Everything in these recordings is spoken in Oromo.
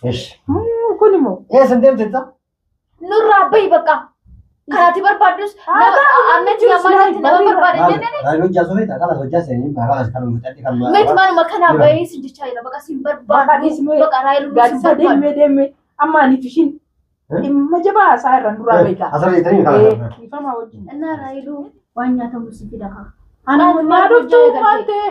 Ish. Kun immoo. Eessa deemte ta'a? Nurraa bahi bakka. Kanaati barbaadus Haa, ammatti namaatti nama barbaada jenneen. Raayiloo hojjaa soofeeta kalas hojjaa seenii kalas kan fixadhe kan Meeti manuma kanaa bahee si jechaa jira bakka sin Bakka barbaadu. dhiismee Bakka raayiluu sin gaaddisa barbaadu. deemee deemee amma aniif ishiin dhimma jabaa haasaa irra duraa beekaa. Asirra jettanii kalas. Dhiifama wajjin. Innaa raayiluu waan nyaatamu si fida kaa. Ani maa dhuftuu maal ta'e?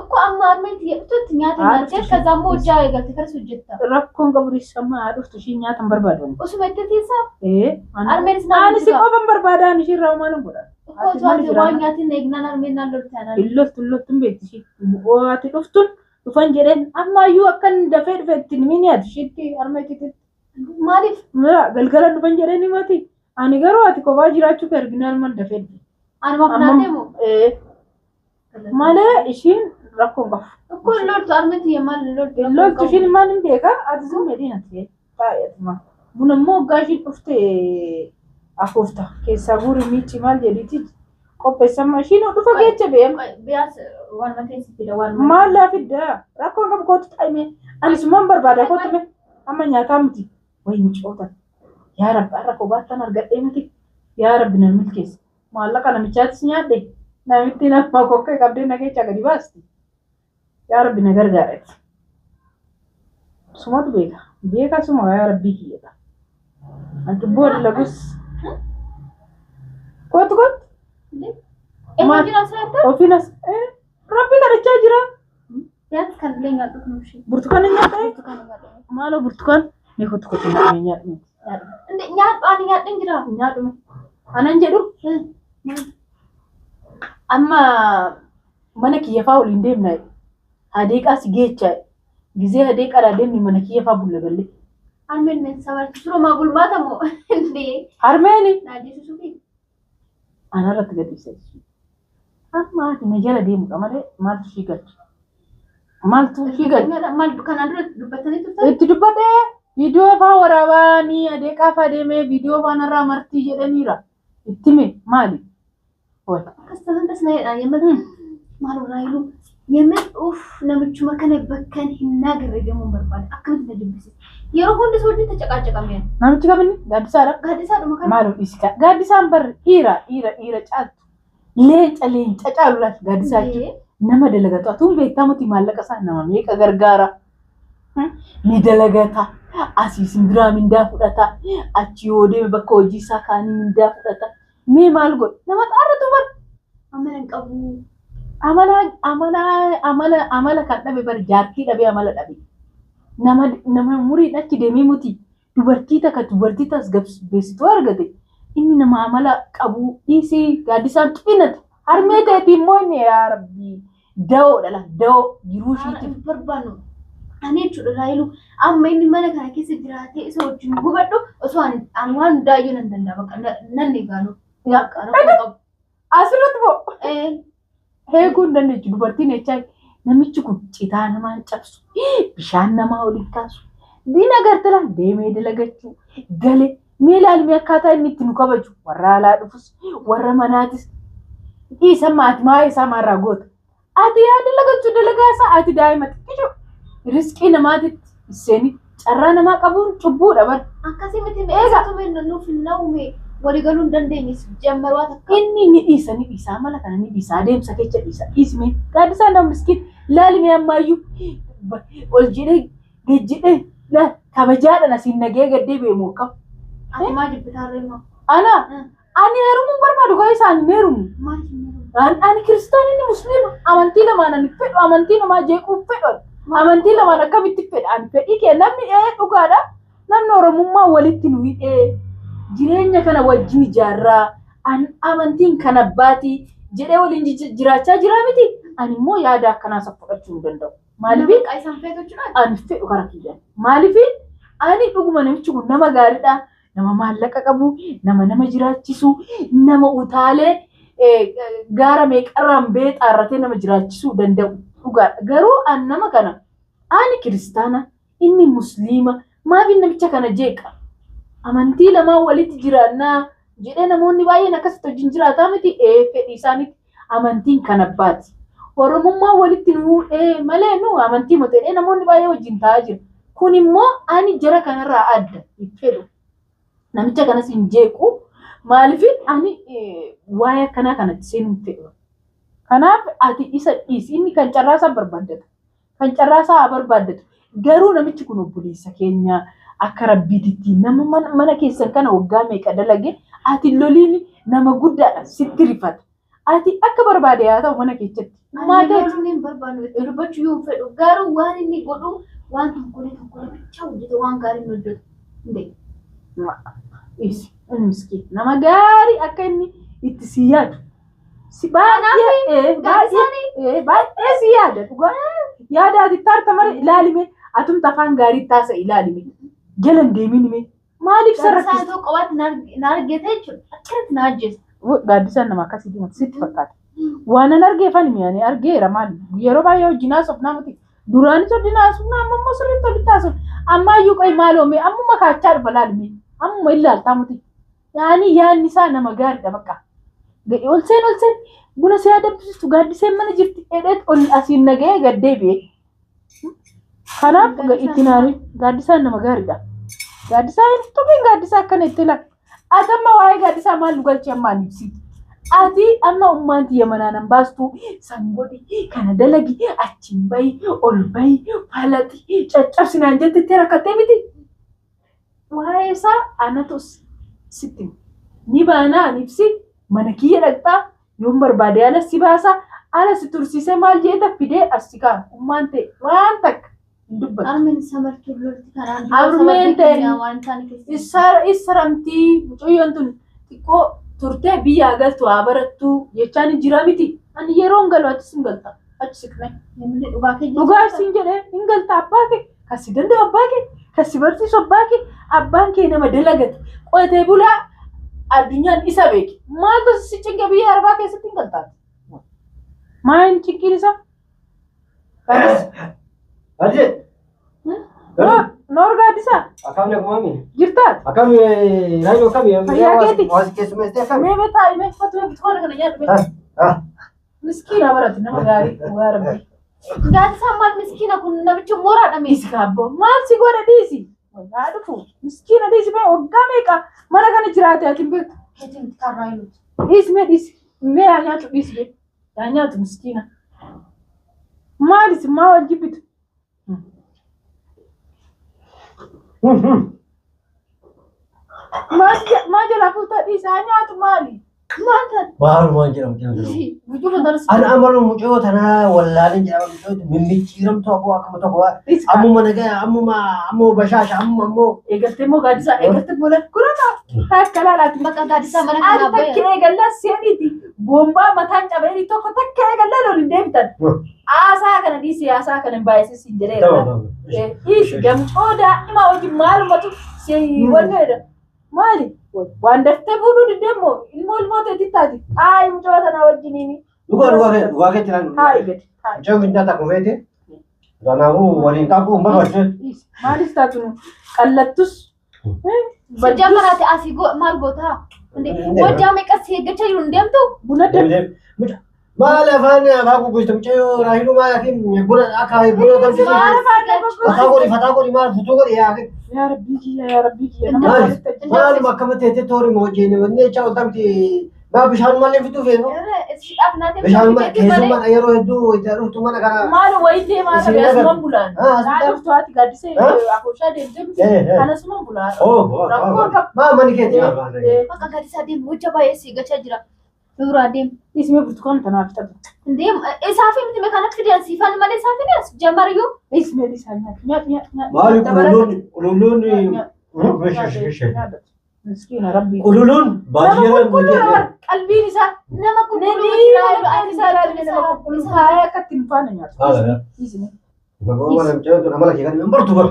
እኮ amma armeeti jedhutti nyaata Haa, nyaattee dhuftu ከዛ immoo hojjaa eegalte kanas hojjetta. Rakkoon qabu amma haa dhuftu ishiin nyaata hin barbaadu. Osuma itti teessa Ee. armeenis naan Ani si qofa hin barbaada ani ishiin raawuu maal godha? እኮ ati waan nyaatin eegnaan armeen naan lolti anaan. Illoltu illoltu hin beekti ishiin. Ati dhuftun dhufan jedheen ammayyuu akka inni dafee dhufe itti ni ati ishiitti armeetitti. Maaliif? Galgala dhufan jedheen himati. Ani garuu ati kophaa jiraachuu kee arginaan man dafee dhufe. Anumaaf Amma- naa deemu. Ee. Malee ishiin rakkoo hin qabu. እኮ loltu armeeti maal loltu? Loltu ishiin maal hin beekaa ati sun medhiin ati taa'eetuma. Buna immoo hoggaa ishiin dhufte afuufta keessaa guuri miici maal jedhiiti qopheessamma ishiin dhufa geecha beema. Biyaas waan mateen si fida waan. Maal laa fiddaa rakkoo hin qabu kootu xaa'ime ani sumaan barbaada kootu me amma nyaataa miti wayi micoota yaa rabbi har'a kophaattan argadhee miti yaa rabbi na milkeessa maallaqa namichaatis nyaadhe namitti nama kokkee qabdee na keessa gadi baasti yaa rabbi na gargaarati. Sumatu beeka beeka suma yaa rabbii kiyyata. An cubbuu dalagus kootu kootu Eenyu jira asirratti? ofiin as rabbi kadhachaa jira. Biyaas kan illee nyaadhu kun ishee. Burtukaana nyaata. Burtukaana nyaadhu. Maaloo burtukaan mee kootu kootu nyaadhume nyaadhume. Nyaadhu ani nyaadhu jira. Nyaadhume. Anan jedhu amma mana kiyya faa waliin deemna. Hadeeqaa si geecha. Gizee hadeeqaadhaa deemni mana kiyya faa bulla galle. Armeen na sabarti suuraa bulmaata moo? Indee Harmeeni naa jeesisuufi. anarratti gadi ibsa. Amma ati na jala deemudha malee maaltu ishii galcha? Maaltu ishii galcha? Maal kanaan dura dubbatanii turtan? Itti dubbadhee viidiyoo faa waraabaa ni adeeqaa faa deemee viidiyoo faa narraa martii jedhaniira. Itti hime maali? Wal. Akkas tanan tas na jedha yemmuu maal raayilu yemmuu uff namichuma kana bakkan hin agarre deemuun barbaada akkamitti na jibbisiisa. Yeroo hundi isa wajjin tacaqaacaqamee. Namichi kaminni gaaddisaadha. Gaaddisaadhuma kana. Maaloo dhiisi gaaddisaan bar dhiira dhiira dhiira caaltu leenca leenca caalu laata gaaddisaa jechuudha. Nama dalagatu atuun beektaa miti maallaqa isaa nama meeqa gargaara. Ni dalagata. Asii simbiraa mindaa fudhata. Achi yoo deeme bakka hojii isaa kaanii mindaa fudhata. Mee maal godhe? Nama xaarratu bar. Amala hin qabu. Amala amala amala amala kan dhabe bar jaartii dhabe amala dhabe. Nama nama umuriin achi deemee muti dubartii takka dubartii tasgabbeessituu argate inni nama amala qabu dhiisii gaaddisaan xinate harmee ta'eeti immoo inni yaa rabbii da'oodha la da'oo jiruu Haala ishiitiif hin barbaannu. Ani jechuudha raayilu amma inni mana kana keessa jiraatee isa wajjin gubadhu osoo ani ani waan hundaayyuu nan danda'a bakka nan eegaalu. Yaa, Rakkoo qabu. Asirratti moo Ee, heeguu hin dandeechu dubartiin jechaa namichi kun citaa namaa hin cabsu bishaan namaa ol hin kaasu diina gartala deemee dalagachuu gale mee ilaalmi akkaataa inni itti nu kabaju warra alaa dhufus warra manaatis dhiisa maati maa isaa maarraa goota ati yaa dalagachuu dalagaa isaa ati daa'ima xiqqisho riskii namaatitti seeni carraa namaa qabuun cubbuudha bar. Akkasii miti eegatu mee nuuf hin na'ume walii galuu hin dandeenye jammarwaa takka. Inni ni dhiisa ni dhiisa amala kana ni dhiisa adeemsa keessa dhiisa dhiisme gaaddisaan nama miskiin laalime ammaayyuu ol jedhee gad jedhee laal kabajaadhaan asiin nagee gaddee beemu akkam. Ati maa jibbitaa reema? Ana ani heerumuu hin barbaadu gaa isaan hin heerumu. Maaliif hin heerumu? Ani kiristaan inni musliima amantii lamaan ani fedhu amantii namaa jeequu fedhu amantii lamaan akkamitti fedha ani fedhii kee namni ee dhugaadha namni oromummaa walitti nu hidhee jireenya kana wajjin ijaarraa an amantiin kan abbaatii jedhee waliin jiraachaa jiraa miti ani immoo yaada akkanaa isa fudhachuu hin danda'u. Maaliif Maqaa isaan feetu jechuudha. ani fedhu karaa kiyyaan maaliif ani dhuguma namichi kun nama gaariidha nama maallaqa qabu nama nama jiraachisu nama utaalee gaara meeqarraan bee xaarratee nama jiraachisuu danda'u dhugaadha. Garuu an nama kana ani kiristaana inni musliima maaf namicha kana jeeqa amantii lamaan walitti jiraannaa jedhee namoonni baay'een akkasitti wajjin jiraataa miti fedhii isaaniitti amantiin kan abbaati. Oromummaa walitti nu malee nu amantii miti namoonni baay'ee wajjin taa'aa jira. Kun immoo ani jara kanarraa adda hin fedhu. Namicha kanas hin jeequ. Maaliif ani waa'ee akkanaa kanatti seenuu hin fedhu. Kanaaf ati isa dhiisi. Inni kan carraasaa barbaaddata. Kan carraasaa haa barbaaddatu. Garuu namichi kun obboleessa keenya akka rabbiititti nama mana keessan kana waggaa meeqa dalage ati loliin nama guddaadha sitti rifata. Ati akka barbaade haa ta'u mana keessatti. Ani loluu hin barbaannu itti dubbachuu yoo fedhu garuu waan inni godhu waan tokkolee tokkolee bichaa hojjeta waan gaarii hin hojjetu. Hin Dhiisi. Inni miskiin nama gaarii akka inni itti si yaadu. Si baay'ee baay'ee baay'ee si yaada dhugaa. Yaada ati taarta mara ilaalime atumta afaan gaarii taasa ilaalime. Jala hin deemin hime. Maaliif isa Gaaddisaan rakkisa? tokko qobaatti na argate jechuudha. Akkanatti na ajjeesa. Gaaddisaan nama akkasii dimatu sitti fakkaata. Waan an argeefan mi'aanii argeera maal yeroo baay'ee wajjin haasofnaa miti. Duraanis wajjin haasofnaa amma immoo sirriitti walitti haasofna. Ammaa iyyuu qoy maaloo mee ammuma kaachaa dhufa laalime ammuma ilaaltaa miti. Yaani yaadni isaa nama gaariidha bakka. Ol seen ol seen buna si adabsiistu gaaddiseen mana jirti edheet ol asiin nagahee gad deebi'e. Kanaaf itti naani gaaddisaan nama gaariidha. Gaaddisaan tuqiin gaaddisaa akkana itti ilaala. Ati amma waa'ee gaaddisaa maal nu galchee ammaa ni ibsitu. Ati amma ummaan tiyya manaa nan baastu san godhi kana dalagi achiin bahi ol bahi falaxi caccabsinaan jette itti rakkattee miti. Waa'ee isaa anatu sitti hima. Ni baanaa ani ibsi mana kiyya dhaqxaa yoon barbaade ala si baasa ala si tursiisee maal jeeta fidee as si ka'a ummaan ta'e waan takka hin dubbatu. Armeen samartuu lolti kanaan Armeen ta'e waan taane keessatti. Issaramtii mucayyoon tun xiqqoo turtee biyyaa galtu haa barattu jechaan jira miti. Ani yeroo hin galu atis hin galta. Achi siqne. Namni dhugaa kee Dhugaa siin jedhee hin galta abbaa kee kan si danda'u abbaa kee kan si barsiisu abbaa kee abbaan kee nama dalagatu qotee bulaa addunyaan isa beeki. Maaltu si cinqe biyya arabaa keessatti hin galtaati. Maa hin cinqiin isaa? Gaaddisee. Noor gaaddisaa Akkam nagumami? jirtaati? Akkam raayiloo akkam? Fayyaa keeti? Waasi keessummeessitee akkam? Mee mee taa'i mee uffatu mee burtukaana kana nyaadhu mee. Miskiina barate nama gaarii dhugaa rabbi. Gaaddisaan maal miskiina kun namicha mooraadha mee? Dhiisi kaabboo maal si godha dhiisi. Haa dhufu miskiina dhiisi mee waggaa meeqa mana kana jiraate ati hin beektu. Keetiin miti kan raayiluuti. Dhiisi mee dhiisi mee haa nyaatu dhiisi mee haa nyaatu miskiina. Maalis maa wal jibbitu? Maal jalaa fuutaa dhiisi haa nyaatu maali? Maal taate? Maalumaan jedhamu jedhamu. Mucuma tanas Ani amalu mucayyoo tanaa wallaalin jedhama mucayyoo mimmiicciiramtuu akkuma akkuma tokko dhiisi kaa. ammuma nagaya ammuma ammuma bashaasha ammuma ammoo Eegaltee immoo gaaddisaa eegaltee bola kurata takka laalaati. Bakka gaaddisaa mana Ani kanaa takka bahe. eegallaa seeniiti bombaa mataan cabeeni tokko takka eegallaa lolin deebitan. Haasaa kana dhiisi haasaa kana hin baay'isiin jedheera. Dhiisi gamcoo daa'ima wajjin maalumatu si wanneedha. Maali? Waan daftee fuudhuu diddeemmoo ilmoo ilmoo teetti taati. Taa'i mucoo tana wajjiniini. Dhugaa dhugaa kee dhugaa kee jiran. Taa'i gadi. Taa'i. Mucayyoo gindaa takka feete. Kanaafuu waliin qabu hin barbaachise. Dhiisi. Maalis taatu nu qallattus. Sijjaa maraate asii maal gootaa? Wajjaa meeqa si eeggachaa jiru hin deemtu? Buna danfi. Maal afaan afaan gugguiste mucayyoo raahiluu maal akin buna akka buna danfise. Maal afaan Fataa godhi fataa godhi maal futuu godhi yaa akin. Yaa rabbii kiyya yaa rabbii kiyya nama Maal walitti ajjeesu. maaluma akkama teessee toori moo hojii wanni jecha ol tamti maa bishaan malee fituu feenu. Ishiidhaaf naatee Bishaan keessummaa yeroo hedduu itti dhuftu mana kana. Maal wayii deemaa Isin qabe laga- asuman bulaan. Ah, asuma- Naa dhuftu haati gaaddisee afooshaa deemtee miti. Kan asuman bulaa. Rakkoon qaba. Maa manni keetti. Bakka gaaddisaa deemu hojja baay'ee si eeggachaa jira. Suuraa deemu. Dhiisime burtukaana tanaaf fixatu. Deemu isaaf miti mee kanatti fidan siifan malee isaaf fidan as jamariyyuu. Dhiisime dhiisaa nyaatu nyaatu nyaatu nyaatu. Maali qululluun qululluun Miskiina rabbii. qululluun Nama baadiyyaa qulqulluu nama qalbiin isaa. Nama qulqulluu Nanii miti raayiluu qalbiin isaa ilaalle nama qulqulluu faaya akka ittiin faana nyaatu. Dhiisime. Amala kee kan bartu bar.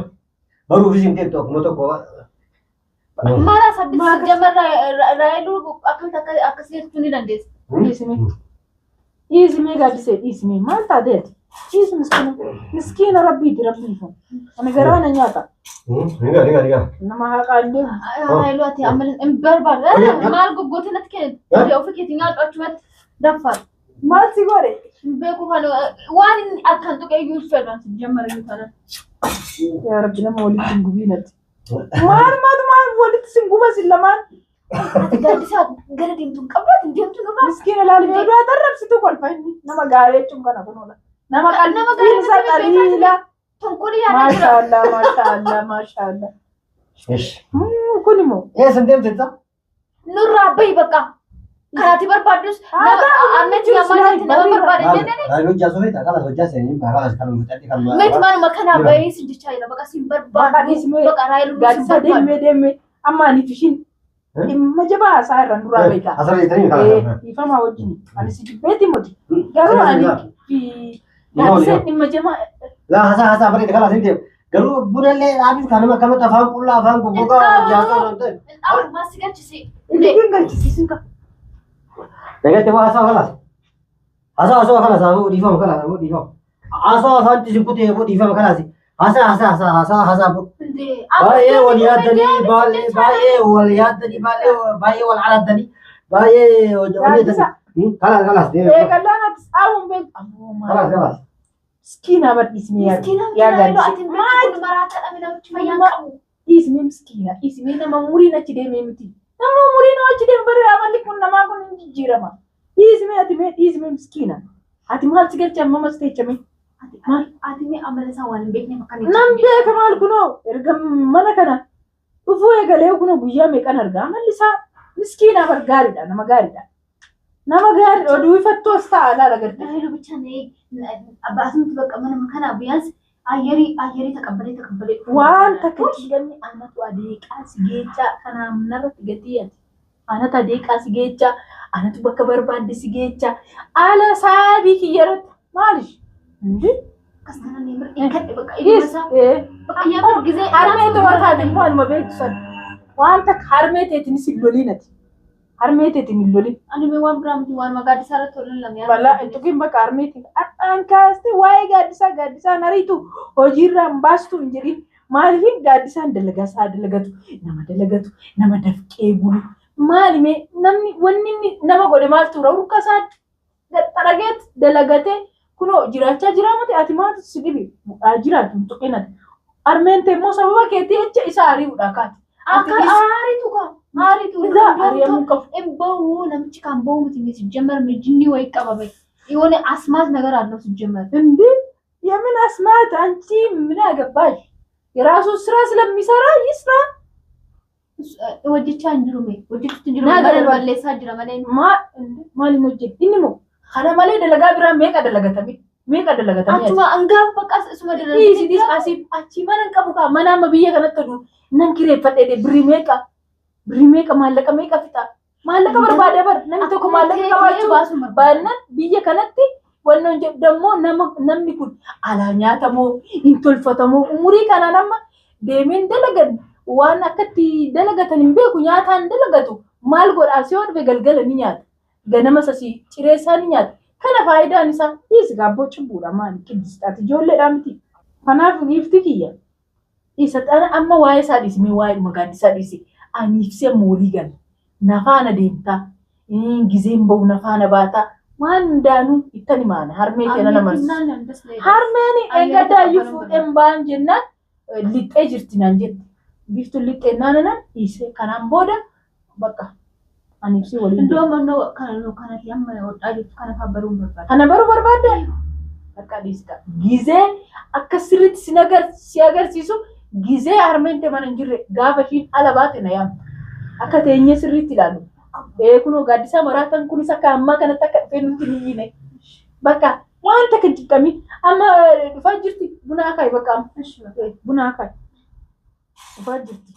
Baruufis hin deemtu akkuma tokko. Maal asabbis jamar raayiluu akkamitti akka akkas jechuu ni dandeessa. Dhiisime. Dhiisime gaaddisee dhiisime maal taateeti? Dhiisi miskiina. Miskiina rabbiiti rabbiin kun. Ani garaa na nyaata. Riga riga riga. Nama haqaa hin deemu. Raayiluu ati amma hin barbaadu. Maal goggootii natti kennitu? Ofii keetii nyaadhu achumatti danfaadha. Maal si godhe? Hin beeku kan waan inni akkan tuqe iyyuu hin fedhu as jamariyyuu kana. Yaa Rabbi nama walitti hin gubiinati. Maal maal maal walitti sin guba sin lamaan. Ati gaaddisaa gara deemtu hin qabdu ati deemtu nurraa. Miskiina laali mee du'a tarrabsitu kolfa inni. Nama gaarii jechuun kana kunuudha. Nama Nama gaarii qalbiin isaa miti beekaa qaliila. Tonkolii yaadaa jira. Maashaallah maashaallah maashaallah. Ish. Kun immoo Eessa deemte ta? Nurraa bahi bakka. Karaatti barbaaddus Haa ta'u, namni ammatti jiru namaa silaa natti nama hin barbaada jenneen Raayiluu hojjaa sofeeta kalas hojjaa seenii kalas kan fixadhi kan meeti manuma kanaa bahee si jechaa jira baqa sin Bakka barbaadu dhiismee baqa raayiluu sin gaaddisa barbaadu. deemee deemee amma ani fishin dhimma jabaa haasaa irra nurraa beekaa. Asirra jettanii kalas. Dhiifamaa wajjin ani si jibbeeti muti. Garuu ani fi gaaddiseen dhimma jabaa Laa hasaa hasaa bareeda kalas hin deemu. Garuu bunallee dhaabiif kan nama akkamatti afaan qullaa afaan goggogaa hojjaa osoo hin ta'in. Dhaabu maas si galchise. Ilbiin galchisiisin qaba. Nagatti waa hasaa kalas. Hasaa hasaa kalas aboo dhiifama kalas aboo dhiifama. Hasaa afaan isin kutee aboo dhiifama kalas. Hasaa hasaa hasaa hasaa hasaa aboo. Baay'ee wal yaaddanii baay'ee baay'ee wal yaaddanii baay'ee baay'ee wal alaaddanii baay'ee Gaaddisa kalas kalas deemu. eegallaan atis dhaabuun beeku. Ammoo Kalas maal kalas. miskiina badhiismee Miskiina yaa raayiluu gaaddise. ati hin beektu kun maraataadha namichi fayyaa hin qabu. Dhiismee miskiina dhiismee nama umuriin achi deemee miti. Nama umuriin achi deeme bari amalli kun namaa kun hin jijjiirama. Dhiismee ati mee dhiismee miskiina. Ati maal si galcha amma mas teechame. Ati mee amala isaa waan hin beekneef akkana Nan beeka maal kunoo erga mana kana dhufuu eegalee kunoo guyyaa meeqan argaa amalli isaa miskiina bar gaariidha nama gaariidha. Nama gaariidha oduu ifattoos ta'a laala garte. Raayiluu bicha abbaasumti bakka manuma kanaa biyyaas ayyarii ayyarii taqabbalee taqabbalee. Waan takka kiilamni anatu adeeqaa si geechaa kanaaf narratti gatii ati. Anatu adeeqaa si geechaa anatu bakka barbaadde si geechaa ala saabii kiyyarratti maalish? Hindi? Akkas taanaan hin kadhe bakka ilma Yes. isaa. Bakka yaa gizee Harmee ta'uu taate immoo anuma beektu sana. Waan takka harmee teetinis hin loliin ati. Harmee teetiin hin lolin. Ani mee waan biraa miti waan gaaddisaa irratti waliin lamee. Balaa tuqiin bakka harmee teetiin. Har'aan kaastee waa'ee gaaddisaa gaaddisaan ariitu hojiirraa hin baastu hin jedhin. Maaliif gaaddisaan dalagaa isaa dalagatu nama dalagatu nama dafqee bulu. Maali mee namni wanni inni nama godhe maal tura hurka isaa xarageet dalagatee kunoo jiraachaa jira miti ati maaltu si dhibi jiraatu hin tuqin ati. Harmeen tee immoo sababa keetii jecha isa ari'uudha kaati. Akka aariitu kaa aariitu. Isaa ari'amuu qabu. Hin bahu namichi kan bahu miti mee ሲጀመር ጅኒ ወይ ቀበበ የሆነ አስማት ነገር አለው ሲጀመር። እንዴ የምን አስማት? አንቺ ምን አገባሽ? የራሱ ስራ ስለሚሰራ ይስራ። Hojjechaa hin jiru mee hojjechuutti hin jiru Naa malee gara balleessaa jira malee. Maal hojjet inni moo kana malee dalagaa biraa meeqa dalagatame meeqa dalagatame Achuma hangaaf bakka isuma Dhiisi dhiisi asii achi mana hin qabu kaa mana amma biyya kanatti oduu nan kireeffadhe birrii meeqa birrii meeqa maallaqa meeqa fixa maallaqa barbaada bar namni tokko maallaqa qabaachuu baasuu barbaada. baannaan biyya kanatti wannan jedhu dammoo nama namni kun alaa nyaatamoo hin tolfatamoo umurii kanaan amma deemeen dalagan waan akkatti dalagatan hin beeku nyaataan dalagatu maal godhaa si yoo dhufe galgala ni nyaata ganama sasii cireessaa ni nyaata kana faayidaan isaa dhiisi gaabboo cubbuudha maali qiddistaati ijoolleedhaa miti kanaaf dhiifti kiyya isa xana amma waa'ee isaa dhiisi mee waa'ee dhuma gaaddisaa dhiisi ani ibsee amma walii gala nafaana deemtaa gizeen bahu nafaana baataa waan hundaanuu ittan himaana harmee keena nama harmeen eeggadaayyuu fuudheen ba'an jennaan lixxee jirti naan jette biftuun lixxee naananan dhiisee kanaan booda bakka ani ibsee waliin Iddoo deema. amannoo kana kanatti amma hodhaa jirtu kana fa'aa baruu hin barbaadu. Kana baruu barbaadde bakka dhiisita. Gizee akka sirriitti si agarsiisu gizee harmeen tee mana hin jirre gaafa ishiin ala baate na yaamta. Akka teenyee sirriitti ilaalu. Ee kunoo gaaddisaa maraatan kunis akka ammaa kanatti akka dhufee nutti hin iyyine. Bakka waan takka hin cinqamin amma dhufaa jirti buna akaayi bakka amma. Buna akaayi. Dhufaa jirti.